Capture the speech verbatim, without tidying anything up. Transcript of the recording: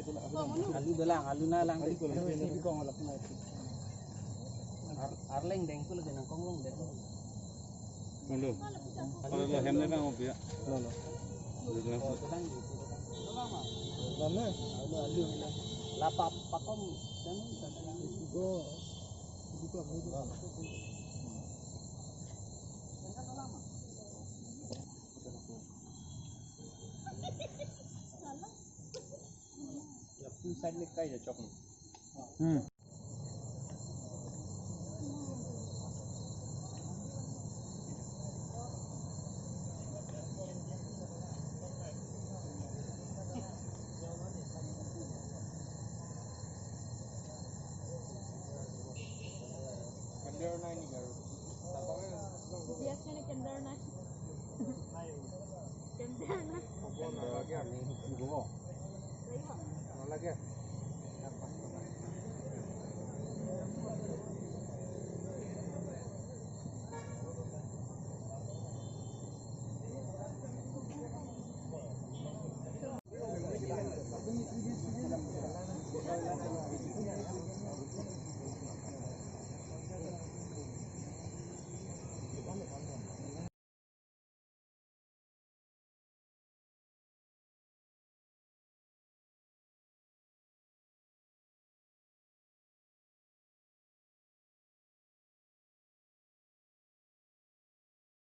Alu dolang, alu nalang. Ar-, arleng deng tu lagi nangkong long deng. Olo. Olo lo hem le bang obi ya. Lo, lo. Lo, lo. Oh, dolang di. Dolang ma? Dolang na? Alu, alu. Lapa pakom. Jangan, jangan. Go. Buka, buka. Hmm.